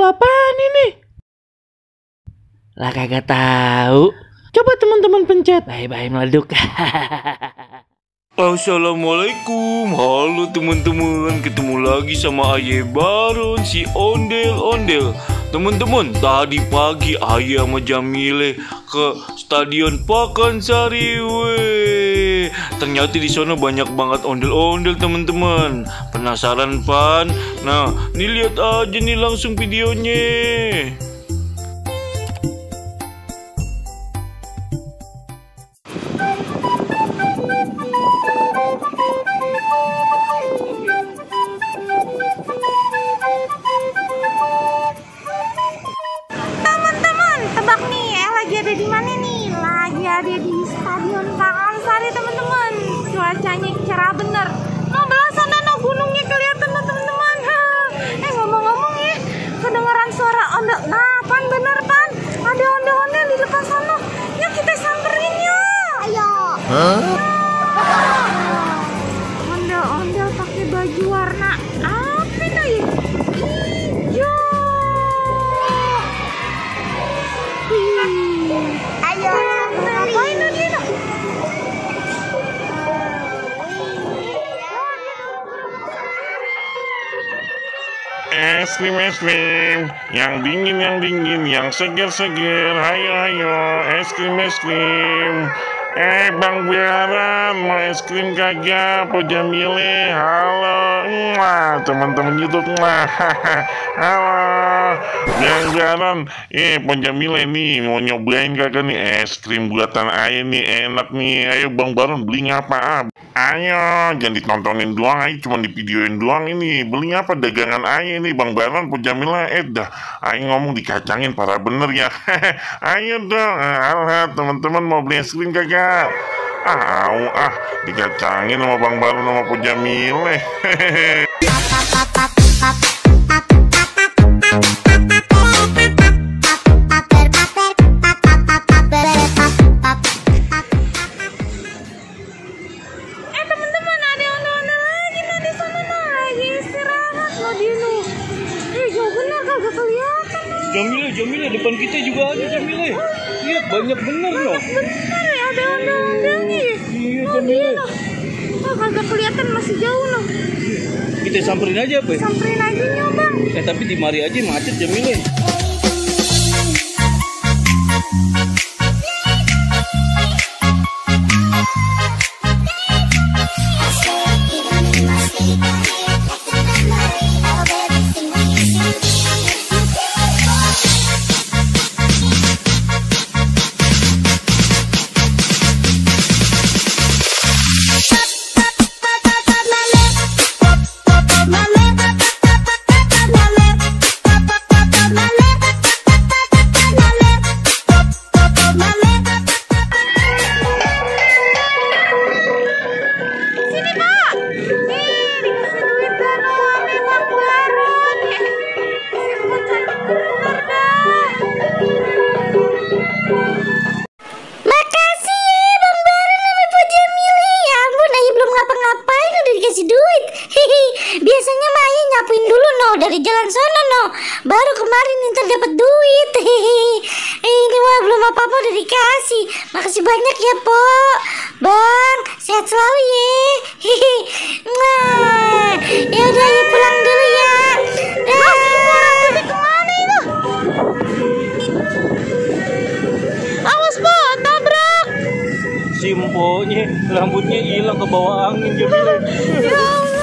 apaan ini? Lah kagak tahu. Coba teman-teman pencet. Bye-bye meleduk. Assalamualaikum, halo teman-teman, ketemu lagi sama Aye Baron si ondel-ondel. Teman-teman, tadi pagi Aye sama Jamile ke Stadion Pakansari. Ternyata di sana banyak banget ondel-ondel teman-teman. Penasaran pan? Nah, nih lihat aja nih langsung videonya. Di mana nih? Lagi ada di Stadion Pakansari teman-teman. Cuacanya cerah bener. Mau belah sana no gunungnya kelihatan no teman-teman. Ngomong-ngomong ya, kedengeran suara ondel. Nah, pan bener pan. Ada ondel-ondel di depan sana. Yuk kita samperin yuk. Ayo. Ondel-ondel pakai baju warna apa nih? Hijau. Ayo, ngapain lu dia? Es krim, yang dingin, yang seger, ayo, es krim. Bang Baron, mau es krim kagak? Po Jamile, halo, teman-teman YouTube, halo, Bang Baron, Po Jamile nih, mau nyobain kagak nih es krim buatan Aye nih, enak nih, ayo Bang Baron beli apa? Ayo, jangan ditontonin doang, ayo cuma di videoin doang ini, beli apa dagangan Aye nih Bang Baron, Po Jamila, dah, Aye ngomong dikacangin parah bener ya, ayo dong, teman-teman mau beli es krim kagak? Dikacangin sama Bang Baron sama Po Jamile. Teman-teman, ada ondel-ondel lagi no di sana no, lagi istirahat no dia no. Jauh bener kagak kelihatan no. Jamile, depan kita juga ada Jamile. Lihat banyak bener no. Bener ya, ada ondel-ondelnya ya. Iya No, Jamile. dia no. Kagak kelihatan, masih jauh no. Kita samperin aja apa? Samperin aja nyoba. Tapi di mari aja macet Jamile. Biasanya Maya nyapuin dulu no dari jalan sana no, baru kemarin ntar dapat duit. Ini mah belum apa-apa udah dikasih. Makasih banyak ya Po Bang, sehat selalu ya. Ya udah ya pulang dulu ya. Kemana itu? Awas Po, tabrak. Simponya rambutnya hilang ke bawah angin Jamile. Ya Allah.